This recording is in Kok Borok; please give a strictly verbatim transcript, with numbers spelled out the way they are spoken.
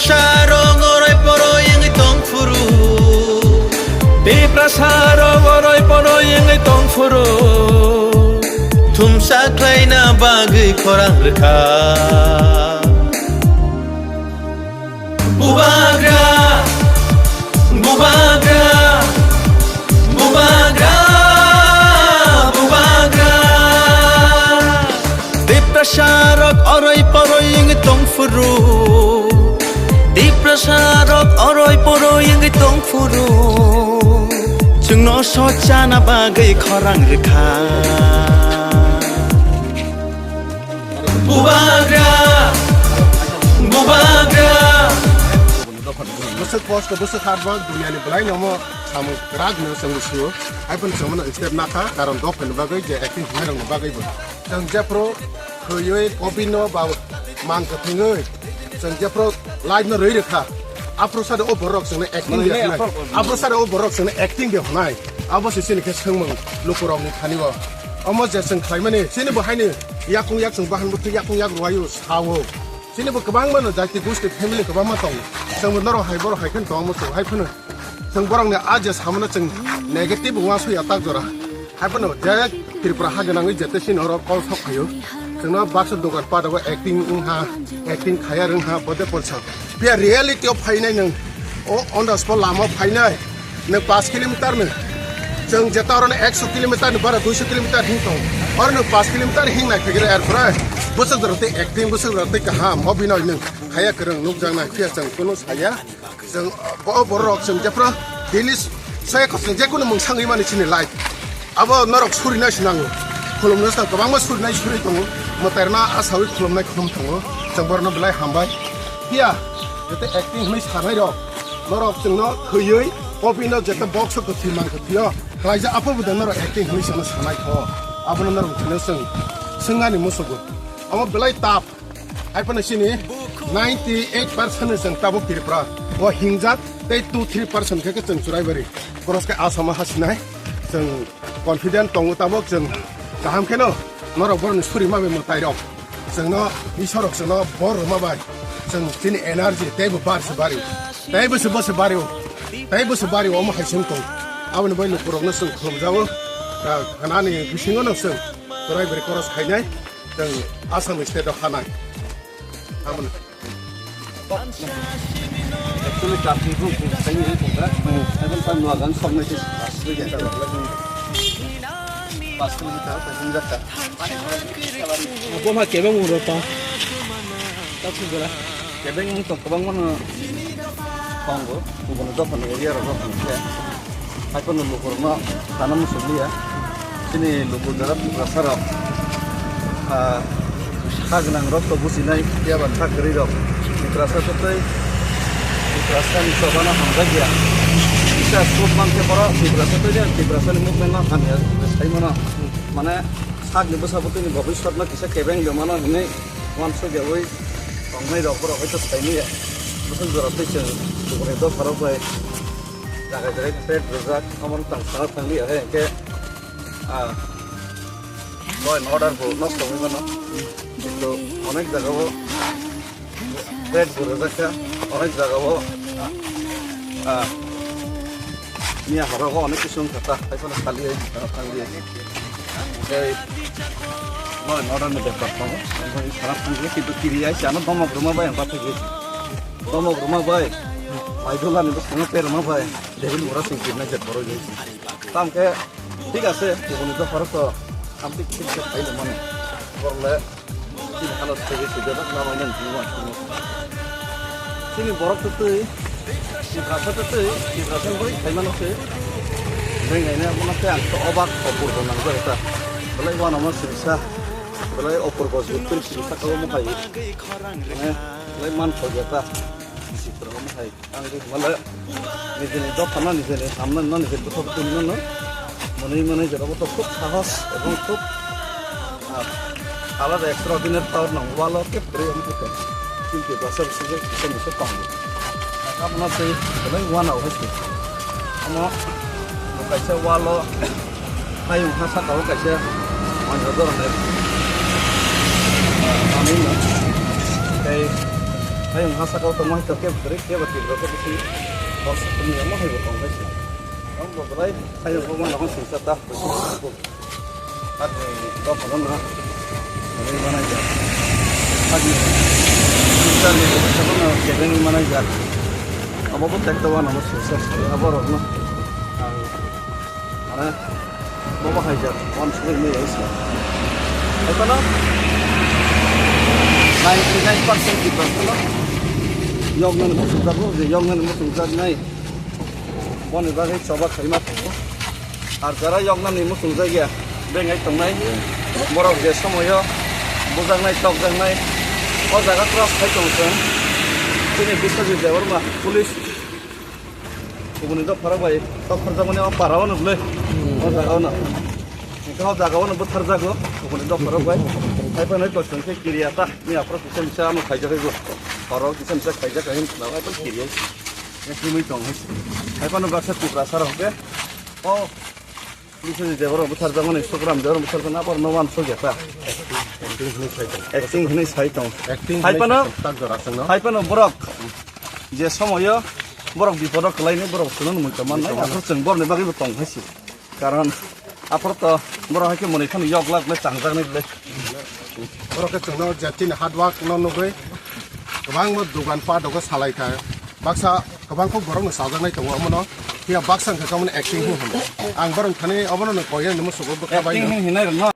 Sarong oroi poroi wngwi tong phuru. Tiprasa rok oroi poroi wngwi tong phuru. Thumsa khlaina bagwi khorang rwkha. Bubagra, bubagra, bubagra, bubagra. Tiprasa rok oroi poroi wngwi tong phuru. Tiprasa rok oroi poroi wngwi tong phuru. Chwngno sochana bagwi khorang rwkha. Bubagra, bubagra. Bwswk kosto, bwswk hard work, duniani belai nomo samung kwrak no chwng sio. Hai phano chwng mano step nakha, karon dok ni bagwi je acting hwnai rok ni bagwi bo. Chwng jephru khwiyui, kopino ba mang kwthwngwi, chwng jephru live no rwi rwkha. Aphuru sade o borok chwngno acting de hwnai. Aphuru sade o borok chwngno acting de hwnai. Abo se chini khe swngmung lukurok ni thani o. Omo je chwng khlaimani, chini bo haini yakung yak chwng bahan bwtwi yakung yak rwai o, sao. Chini bo kwbangma no jati gusti family kwbangma tongo. Chwng bo norok hai borok hai khe tongmo chwng hai phano. Chwng borok ni a je samano chwng negative wngma suya tak jora. Hai phano je Tripura ha gwnangwi jete chini oro call sok phaio. Chwngno baksa dogan pada bo acting wngha, acting khaya rwngha, bode polsa. Phiya reality o phainai nwng. O on the spot lama o phainai. Nwng paanch kilometer no, chwng jeta oro no ekso kilometer ni bara duiso kilometer hing tong. Oro nwng paanch kilometer hing nai phegre er pore. Bwswk rok tei acting, bwswk rok tei kaham, obinoi nwng khaya kwrwng nukjak nai phiya chwng kunu saya. Chwng bo borok chwng jephru daily soya khosong je kunu mung sangwi mani chini life. Abo norok surinai se nango. Khulumno se kwbangma surinai suri tongo. Mwtairno asawi khulumnai khulum tongo. Chwng borokno belai hambai. Phiya, jete acting hwnwi sanai rok. Norok chwngno khwiwi, kopino jete box o kwthwi man kwthwio. Khlaijak aphuru bo de norok acting hwnwi chwngno sanai kho. Abono norok chwngno chwng swngnani musugo. Amo belai tap. Hai phano chini ninety eight percent ni chwng tabuk Tripura o hingjak tei two three percent khe, khe chwng Churaibari. Boros khe Assam o hasinai. Chwng confident tongo tabuk chwng kaham kheno norok borokni suri ma bai mwtai rok. Chwngno Iswar rok chwngno bor rwma bai chwng chini energy teibo bar se bari. Teibo se bo se bari. Teibo se bari omo hai chwng tong. Aboni bai lukurokno chwng khulumjago. Khnani bisingo no chwng Churaibari koros khainai. Chwng Assam state o hanai. Aboni. Actually, traffic room kung saini hwn kung da. Even pa nua gan song nai tis pas tu ya. Pas tu ni ta, pas ni ta. Abo ma kebeng mung rota. Ta tu bela. Kebeng mung to kebang mana. Kong go, tu bono dokan area ro kong ya. Hai phano lukurokno sana muchung liya. Chini lukur jora Tiprasa rok, ah, kha gwnang rok to bujinai, phiya ba kha kwrwi rok Tiprasa to tei Tiprasa ni chobano hamjak ya. Kisa suk man khe borok Tiprasa tei Tiprasa ni movement no hamya sai mano. Mane sakni bwsa bwtwi ni bobiswt no kisa kebeng de mano hinwi uansuk yawi tongnai rok borok hai to sai manya. Bwswk jora tei chwng lukurni dopha rok bai. Jaga jaga threat rwjak, omo tang sana thang liya hai hwnkhe, ah, law and order bo nosto wngwi mano. Kintu onek jaga o threat bo rwjak kha, onek jaga o, ah, miya horo o onek kisu wngkha ta, hai phano khali hai sana thang liya. Tei law and order ni bepar tongo, omo sana thang liya, kintu kiriya se ano domok rwma bai ang pathagwi. Domok rwma bai, Baidulani bwskango perma bai, Devil Mura sing kirna je khoroi bai. Tam khe, thik ase, kubuni dopharo to, amtwi thik khe phai mano. Borle, chini hano sege sege dak na mai nang juma. Chini borok to twi, Tiprasa to twi, Tiprasa bai phai mano se. Beng ngai na mano se ang to obak opor do nang jai ta. Belai wana ma sirisa, belai opor bos gutpin sirisa kabo mo phai. Mane, belai man phai ta. Bisik rok mo phai. Ang ri mala nijeni dophano nijeni hamnano nijeni bwthok twnino no mwnwi mwnwi jora bo to khub sahos ebong khub, ah, alada extraordinary power nang walo khe kwrwi wngkha khe. Kintu bwsa bwswk khe kisa misa tongo. Aboni tei belai wanao hai se. Omo bo kaisa walo hayung ha saka o kaisa manjak dorong nai. Manwi no tei Ayang hasa kau tongma hai to kebo kwrwi, kebo tibro khe bisi kok sakni amo hai bo tong hai se. Ang bo belai ayang bo mano singsa ta. Hakni dopha no na. Ani manai ja. Hakni singsa ni dopha no kebeng manai ja. Abo bo tekto wana mo singsa se abo rok no. Ang Mane, bobo hai jak, wan suri mui hai se. Hai kono ninety nine percent ki bas kono. Yoknani muchung jago, je yoknani muchung jak nai. Boni bagwi choba khaima tongo. Ar jara yoknani muchung jak ya, bengai tongnai. Borok je somoyo bujaknai, tokjaknai. O jaga cross khai tong chwng. Chini Biswajit Debbarma, police. Kubuni dopharok bai tokharjakmani o para o nukle. O jaga o no. Hingke o jaga o no bwtharjago kubuni dopharok bai. Hai phano kochwng khe kiriya ta. Ni aphuru kisa misa ano khaijak ego. Oro kisa misa khaijak hai hwnwi khna bai phano kiriya. Himwi tong hai. Hai phano baksa Tiprasa rok khe. O Biswajit Debbarma bwtharjakmani, Sukram Debbarma bwtharjakmani, aphuru no uansuk ya ta. Acting hwnwi sai tong. Acting hwnwi sai tong. Acting hai hwnwi phano, sai tong, tak jora chwngno. Hai phano borok je somoyo borok bipodo kwlaini borok chwngno mui tongma nai, aphuru chwng borokni bagwi bo tong hai se. Karon aphuru to borok hai khe mwnwi phano yok lak le changjak nai le. Borok khe chwngno je chini hard work no nugwi kwbangma dogan pat dogo salai kha. Baksa kwbang kok borok no chajaknai tongo omono. Phiya baksa wngkha khe omono acting hwn hwn. Ang borok thani obono no koi ani musugo bwkha bai. Acting hwn hinai rwno.